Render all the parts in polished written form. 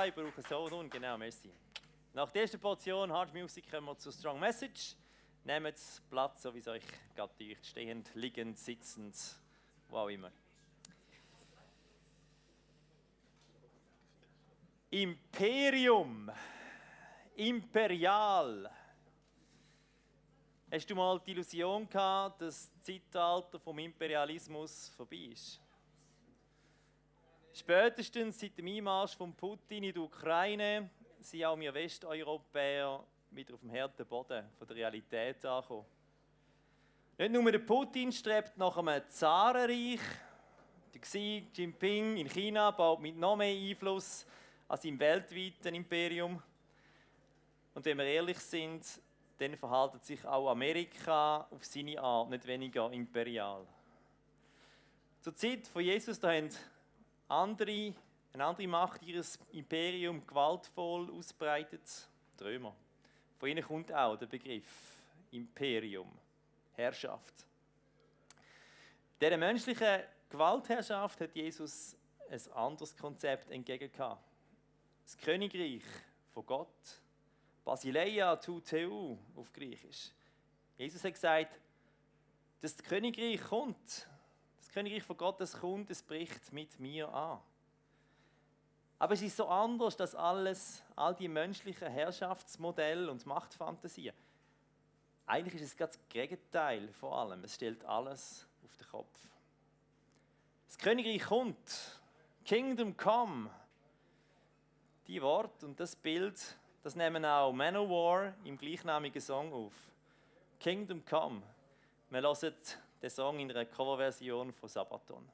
Ja, ich brauche so nun, genau, merci. Nach der ersten Portion Hard Music kommen wir zur Strong Message. Nehmt Platz, so wie es euch gerade deucht, stehend, liegend, sitzend, wo auch immer. Imperium, imperial. Hast du mal die Illusion gehabt, dass das Zeitalter vom Imperialismus vorbei ist? Spätestens seit dem Einmarsch von Putin in die Ukraine sind auch wir Westeuropäer wieder auf dem harten Boden von der Realität angekommen. Nicht nur der Putin strebt nach einem Zarenreich, der Xi Jinping in China baut mit noch mehr Einfluss an seinem weltweiten Imperium. Und wenn wir ehrlich sind, dann verhält sich auch Amerika auf seine Art nicht weniger imperial. Zur Zeit von Jesus da haben eine andere Macht ihr Imperium gewaltvoll ausbreitet, die Römer. Von ihnen kommt auch der Begriff Imperium, Herrschaft. Dieser menschlichen Gewaltherrschaft hat Jesus ein anderes Konzept entgegengebracht. Das Königreich von Gott, Basileia tu Theou auf Griechisch. Jesus hat gesagt, dass das Königreich kommt. Das Königreich von Gott, das kommt, es bricht mit mir an. Aber es ist so anders, dass all die menschlichen Herrschaftsmodelle und Machtfantasien. Eigentlich ist es gerade das Gegenteil von allem. Es stellt alles auf den Kopf. Das Königreich kommt. Kingdom come. Die Wort und das Bild, das nehmen auch Manowar im gleichnamigen Song auf. Kingdom come. Wir hören den Song in einer Coverversion von Sabaton.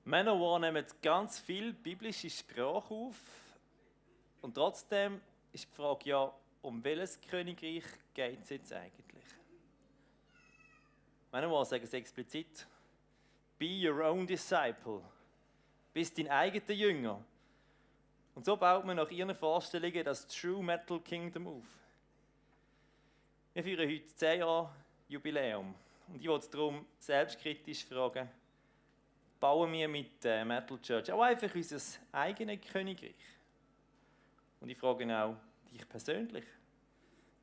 Manowar nehmen ganz viel biblische Sprache auf und trotzdem ist die Frage ja, um welches Königreich geht es jetzt eigentlich? Manowar sagen es explizit, be your own disciple, bist dein eigener Jünger. Und so baut man nach ihren Vorstellungen das True Metal Kingdom auf. Wir feiern heute 10 Jahre Jubiläum und ich wollte darum selbstkritisch fragen, bauen wir mit der Metal Church auch einfach unser eigenes Königreich? Und ich frage auch dich persönlich.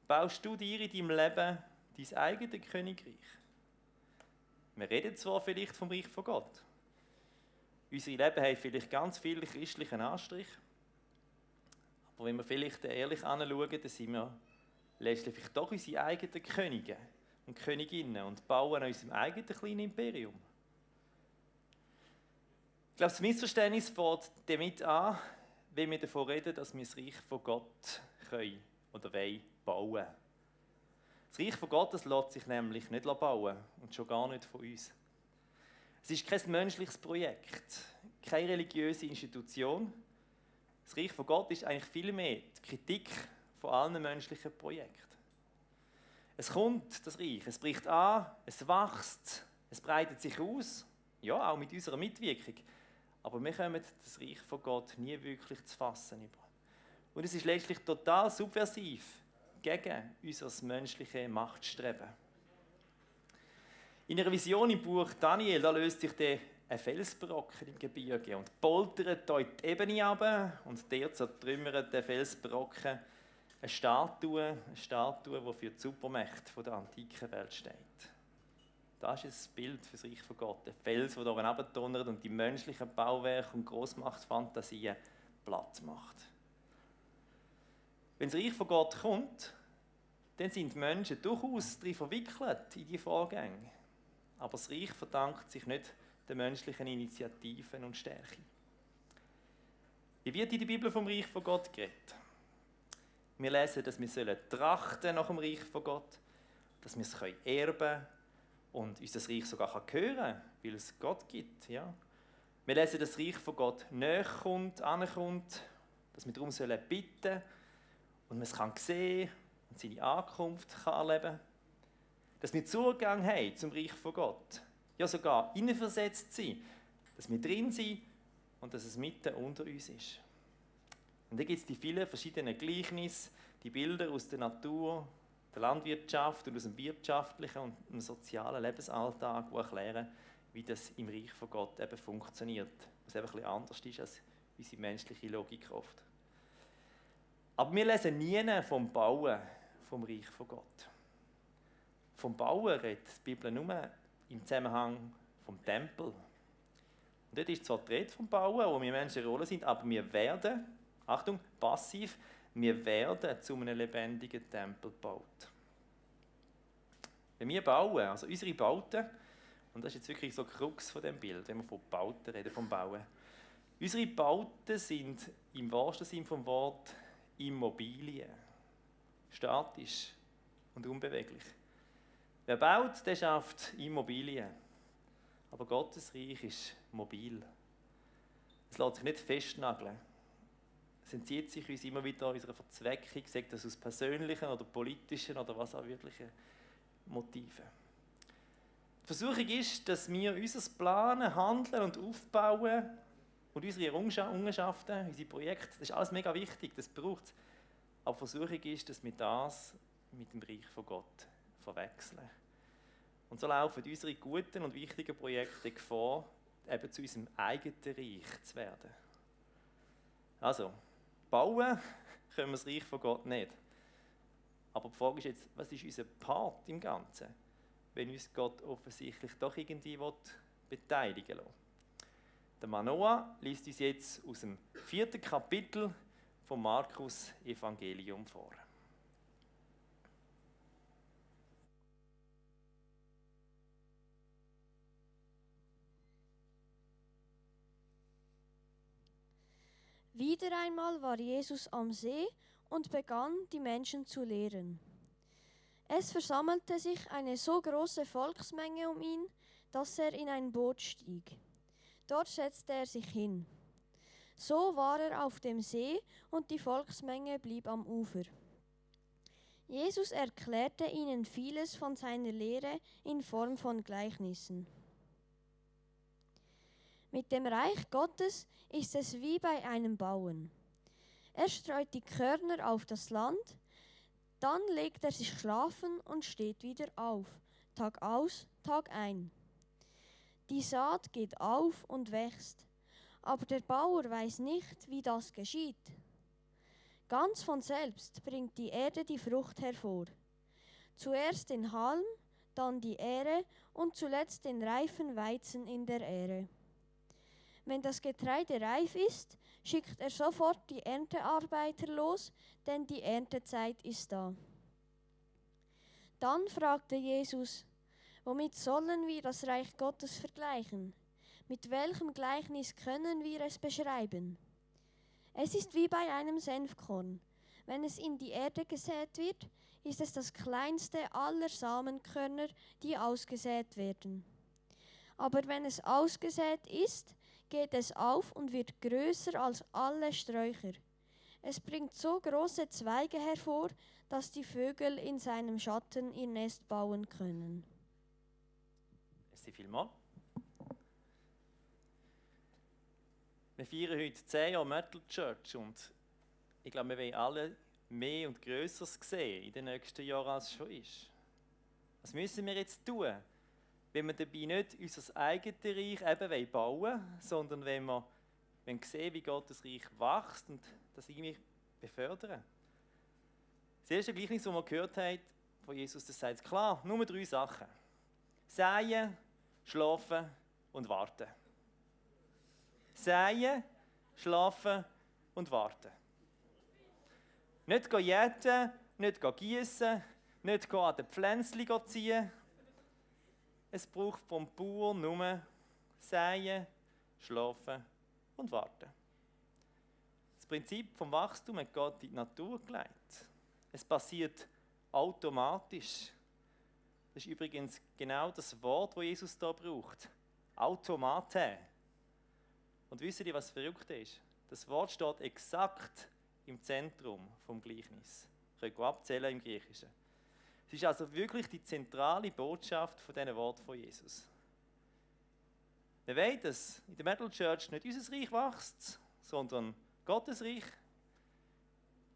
Baust du dir in deinem Leben dein eigenes Königreich. Wir reden zwar vielleicht vom Reich von Gott. Unsere Leben haben vielleicht ganz viele christlichen Anstrich. Aber wenn wir vielleicht ehrlich anschauen, dann sind wir letztlich vielleicht doch unsere eigenen Könige und Königinnen und bauen an unserem eigenen kleinen Imperium. Ich glaube, das Missverständnis fängt damit an, wenn wir davon reden, dass wir das Reich von Gott können oder wollen bauen. Das Reich von Gott lässt sich nämlich nicht bauen und schon gar nicht von uns. Es ist kein menschliches Projekt, keine religiöse Institution. Das Reich von Gott ist eigentlich viel mehr die Kritik von allen menschlichen Projekten. Es kommt, das Reich, es bricht an, es wächst, es breitet sich aus, ja, auch mit unserer Mitwirkung. Aber wir kommen das Reich von Gott nie wirklich zu fassen über. Und es ist letztlich total subversiv gegen unser menschliches Machtstreben. In einer Vision im Buch Daniel, da löst sich ein Felsbrocken im Gebirge und poltert hier in die Ebene runter und der zertrümmert der Felsbrocken eine Statue, die für die Supermächte der antiken Welt steht. Das ist ein Bild für das Reich von Gott. Ein Fels, der hier runterdonnert und die menschlichen Bauwerke und Grossmachtfantasien platt macht. Wenn das Reich von Gott kommt, dann sind die Menschen durchaus darin verwickelt in diese Vorgänge. Aber das Reich verdankt sich nicht den menschlichen Initiativen und Stärke. Wie wird in der Bibel vom Reich von Gott geredet? Wir lesen, dass wir trachten nach dem Reich von Gott, dass wir es erben können und uns das Reich sogar gehören kann, weil es Gott gibt. Ja? Wir lesen, dass das Reich von Gott näher kommt, ankommt, dass wir darum bitten sollen und man es kann sehen und seine Ankunft kann erleben. Dass wir Zugang haben zum Reich von Gott. Ja, sogar hineinversetzt sind, dass wir drin sind und dass es mitten unter uns ist. Und dann gibt es die vielen verschiedenen Gleichnisse, die Bilder aus der Natur, der Landwirtschaft und aus dem wirtschaftlichen und dem sozialen Lebensalltag, die erklären, wie das im Reich von Gott eben funktioniert. Was eben ein bisschen anders ist als unsere menschliche Logik oft. Aber wir lesen nie vom Bauen vom Reich von Gott. Vom Bauen redet die Bibel nur im Zusammenhang vom Tempel. Und dort ist zwar die Rede vom Bauen, wo wir Menschen eine Rolle sind, aber wir werden, Achtung, passiv, wir werden zu einem lebendigen Tempel gebaut. Wenn wir bauen, also unsere Bauten, und das ist jetzt wirklich so die Krux von dem Bild, wenn wir von Bauten reden, vom Bauen. Unsere Bauten sind im wahrsten Sinne vom Wort Immobilien. Statisch und unbeweglich. Wer baut, der schafft Immobilien. Aber Gottes Reich ist mobil. Es lässt sich nicht festnageln. Es entzieht sich uns immer wieder unserer Verzweckung, sei das aus persönlichen oder politischen oder was auch wirklichen Motiven. Die Versuchung ist, dass wir unser Planen, Handeln und Aufbauen und unsere Errungenschaften, unsere Projekte, das ist alles mega wichtig, das braucht es. Aber die Versuchung ist, dass wir das mit dem Reich von Gott verwechseln. Und so laufen unsere guten und wichtigen Projekte Gefahr, eben zu unserem eigenen Reich zu werden. Also, bauen können wir das Reich von Gott nicht. Aber die Frage ist jetzt, was ist unser Part im Ganzen, wenn uns Gott offensichtlich doch irgendwie beteiligen will? Der Manoah liest uns jetzt aus dem 4. Kapitel vom Markus-Evangelium vor. Wieder einmal war Jesus am See und begann, die Menschen zu lehren. Es versammelte sich eine so große Volksmenge um ihn, dass er in ein Boot stieg. Dort setzte er sich hin. So war er auf dem See und die Volksmenge blieb am Ufer. Jesus erklärte ihnen vieles von seiner Lehre in Form von Gleichnissen. Mit dem Reich Gottes ist es wie bei einem Bauern. Er streut die Körner auf das Land, dann legt er sich schlafen und steht wieder auf, Tag aus, Tag ein. Die Saat geht auf und wächst, aber der Bauer weiß nicht, wie das geschieht. Ganz von selbst bringt die Erde die Frucht hervor. zuerst den Halm, dann die Ähre und zuletzt den reifen Weizen in der Ähre. Wenn das Getreide reif ist, schickt er sofort die Erntearbeiter los, denn die Erntezeit ist da. Dann fragte Jesus: Womit sollen wir das Reich Gottes vergleichen? Mit welchem Gleichnis können wir es beschreiben? Es ist wie bei einem Senfkorn. Wenn es in die Erde gesät wird, ist es das kleinste aller Samenkörner, die ausgesät werden. Aber wenn es ausgesät ist, geht es auf und wird größer als alle Sträucher. Es bringt so große Zweige hervor, dass die Vögel in seinem Schatten ihr Nest bauen können. Merci vielmals. Wir feiern heute 10 Jahre Metal Church und ich glaube, wir wollen alle mehr und Größeres sehen in den nächsten Jahren, als es schon ist. Was müssen wir jetzt tun, wenn wir dabei nicht unser eigenes Reich eben bauen wollen, sondern wenn wir sehen, wie Gottes Reich wächst und das irgendwie befördern? Das erste Gleichnis, das wir gehört haben von Jesus, das sagt klar, nur 3 Sachen. Säen, schlafen und warten. Säen, schlafen und warten. Nicht jäten, nicht gießen, nicht an den Pflänzchen ziehen. Es braucht vom Bauer nur säen, schlafen und warten. Das Prinzip vom Wachstum hat Gott in die Natur gelegt. Es passiert automatisch. Das ist übrigens genau das Wort, das Jesus hier braucht. Automate. Und wisst ihr, was verrückt ist? Das Wort steht exakt im Zentrum vom Gleichnis. Ihr könnt abzählen im Griechischen. Es ist also wirklich die zentrale Botschaft von diesen Worten von Jesus. Wir wollen, dass in der Metal Church nicht unser Reich wächst, sondern Gottes Reich.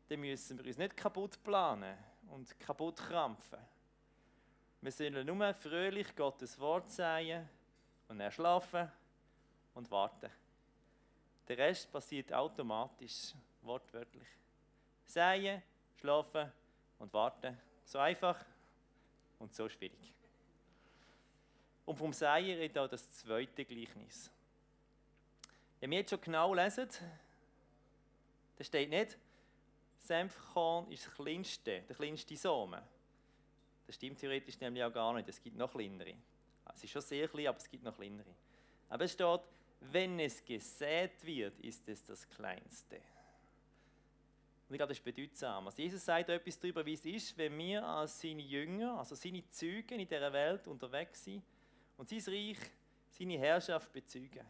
Dann müssen wir uns nicht kaputt planen und kaputt krampfen. Wir sollen nur fröhlich Gottes Wort sagen und dann schlafen und warten. Der Rest passiert automatisch, wortwörtlich. Säen, schlafen und warten. So einfach und so schwierig. Und vom Säen redet auch das zweite Gleichnis. Wenn wir jetzt schon genau lesen, da steht nicht, Senfkorn ist das kleinste, der kleinste Samen. Das stimmt theoretisch nämlich auch gar nicht, es gibt noch kleinere. Es ist schon sehr klein, aber es gibt noch kleinere. Aber es steht, wenn es gesät wird, ist es das Kleinste. Und ich glaube, das ist bedeutsam. Also Jesus sagt etwas darüber, wie es ist, wenn wir als seine Jünger, also seine Zeugen in dieser Welt unterwegs sind und sein Reich, seine Herrschaft bezeugen.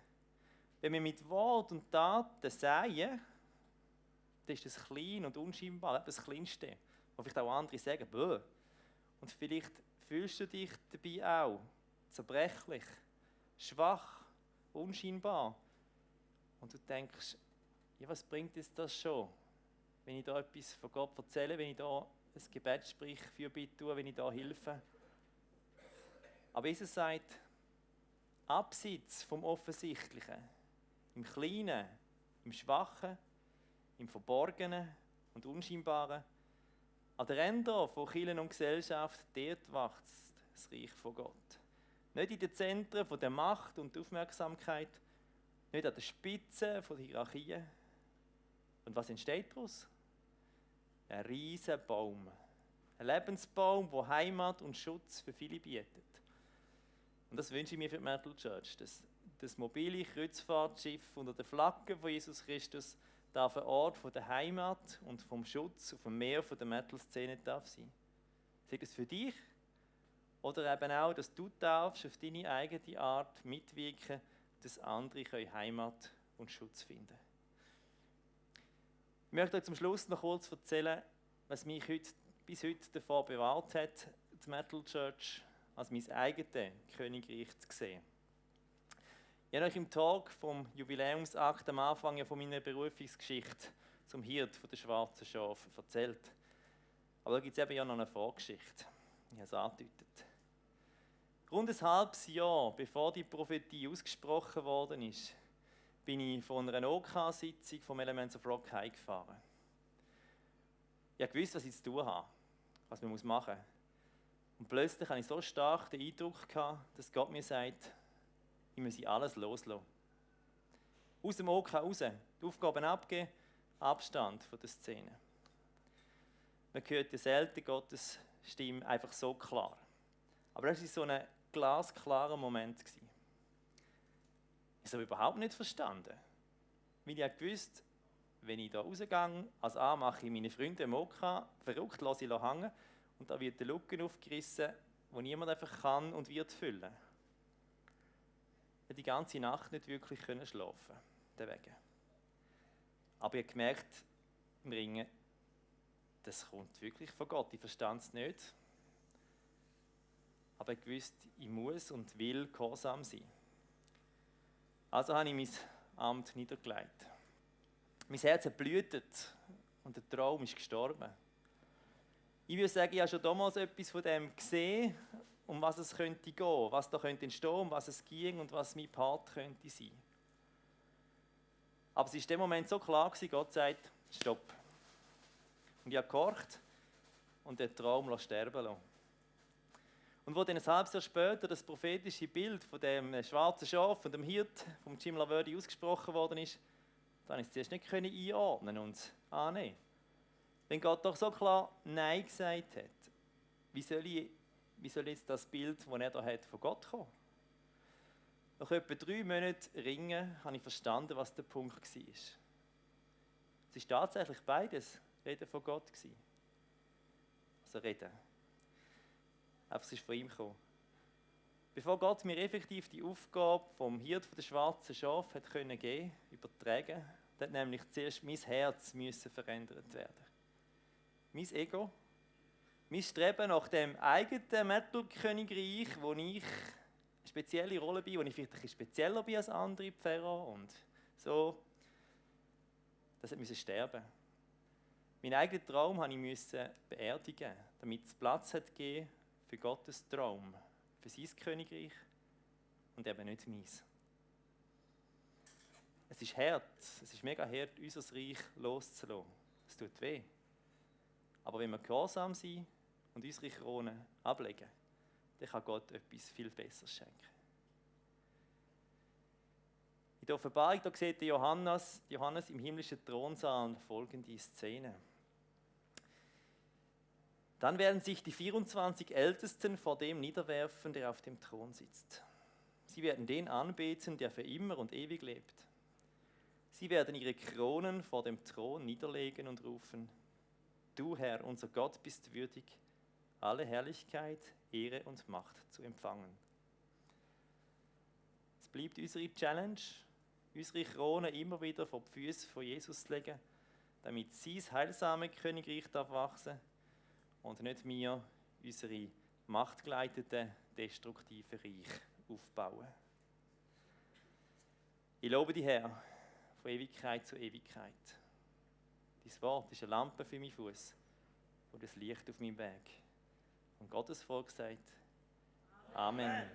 Wenn wir mit Wort und Taten säen, dann ist das klein und unscheinbar, das Kleinste. Wo vielleicht auch andere sagen, bäh. Und vielleicht fühlst du dich dabei auch zerbrechlich, schwach, unscheinbar. Und du denkst, ja, was bringt es das schon, wenn ich da etwas von Gott erzähle, wenn ich da ein Gebet sprich, Fürbitte tue, wenn ich da helfe. Aber Jesus sagt, abseits vom Offensichtlichen, im Kleinen, im Schwachen, im Verborgenen und Unscheinbaren, an der Ränder von Kirche und Gesellschaft, dort wächst das Reich von Gott. Nicht in den Zentren von der Macht und der Aufmerksamkeit, nicht an der Spitze von der Hierarchie. Und was entsteht daraus? Ein riesiger Baum. Ein Lebensbaum, der Heimat und Schutz für viele bietet. Und das wünsche ich mir für die Metal Church, dass das mobile Kreuzfahrtschiff unter der Flagge von Jesus Christus darf ein Ort von der Heimat und vom Schutz auf dem Meer von der Metal-Szene darf sein. Sei das für dich oder eben auch, dass du darfst auf deine eigene Art mitwirken, dass andere Heimat und Schutz finden können. Ich möchte euch zum Schluss noch kurz erzählen, was mich bis heute davor bewahrt hat, die Metal Church als mein eigenes Königreich zu sehen. Ich habe euch im Talk vom Jubiläumsakt am Anfang von meiner Berufungsgeschichte zum Hirt von der schwarzen Schafe erzählt. Aber da gibt es eben ja noch eine Vorgeschichte. Ich habe es angedeutet. Rund ein halbes Jahr bevor die Prophetie ausgesprochen worden ist, bin ich von einer OK-Sitzung vom Elements of Rock heimgefahren. Ich wusste, was ich zu tun habe, was man machen muss. Und plötzlich hatte ich so stark den Eindruck gehabt, dass Gott mir sagt, ich muss alles loslassen. Aus dem OK raus, die Aufgaben abgeben, Abstand von der Szene. Man hört ja selten Gottes Stimme einfach so klar. Aber das war so ein glasklarer Moment. Ich habe es überhaupt nicht verstanden. Weil ich wusste, wenn ich da rausgehe, als A mache ich meine Freunde im OK verrückt, lasse ich hängen und da wird der Luken aufgerissen, wo niemand einfach kann und wird füllen. Ich konnte die ganze Nacht nicht wirklich schlafen. Deswegen. Aber ich habe gemerkt, im Ringen, das kommt wirklich von Gott. Ich verstand es nicht. Aber ich wusste, ich muss und will gehorsam sein. Also habe ich mein Amt niedergelegt. Mein Herz hat blühtet und der Traum ist gestorben. Ich würde sagen, ich habe schon damals etwas von dem gesehen, um was es könnte gehen, was da könnte entstehen, um was es ging und was mein Part könnte sein. Aber es war in dem Moment so klar, Gott sagt, stopp. Und ich habe gehorcht und den Traum sterben lassen. Und wo dann ein halbes Jahr später das prophetische Bild von dem schwarzen Schaf und dem Hirt, vom Jim Laverty ausgesprochen worden ist, dann konnte ich es zuerst nicht einordnen und annehmen. Wenn Gott doch so klar Nein gesagt hat, wie soll jetzt das Bild, das er da hat, von Gott kommen? Nach etwa 3 Monaten Ringen habe ich verstanden, was der Punkt war. Es ist tatsächlich beides Reden von Gott. Also Reden. Einfach, es ist von ihm gekommen. Bevor Gott mir effektiv die Aufgabe vom Hirt von der schwarzen Schaf hat können übertragen, hat nämlich zuerst mein Herz müssen verändert werden. Mein Ego, mein Streben nach dem eigenen Metal-Königreich, wo ich eine spezielle Rolle bin, wo ich vielleicht ein bisschen spezieller bin als andere Pfarrer und so, das musste sterben. Meinen eigenen Traum musste ich beerdigen, damit es Platz hat gegeben für Gottes Traum, für sein Königreich und eben nicht meins. Es ist hart, es ist mega hart, unser Reich loszulassen. Es tut weh. Aber wenn wir gehorsam sind und unsere Krone ablegen, dann kann Gott etwas viel Besseres schenken. In der Offenbarung da sieht Johannes im himmlischen Thronsaal folgende Szene. Dann werden sich die 24 Ältesten vor dem niederwerfen, der auf dem Thron sitzt. Sie werden den anbeten, der für immer und ewig lebt. Sie werden ihre Kronen vor dem Thron niederlegen und rufen: Du, Herr, unser Gott, bist würdig, alle Herrlichkeit, Ehre und Macht zu empfangen. Es bleibt unsere Challenge, unsere Krone immer wieder vor die Füße von Jesus zu legen, damit sein heilsame Königreich wachsen darf und nicht wir unsere machtgeleiteten, destruktiven Reich aufbauen. Ich lobe dich, Herr, von Ewigkeit zu Ewigkeit. Dein Wort ist eine Lampe für meinen Fuß und das Licht auf meinem Weg. Und Gottes Volk sagt: Amen.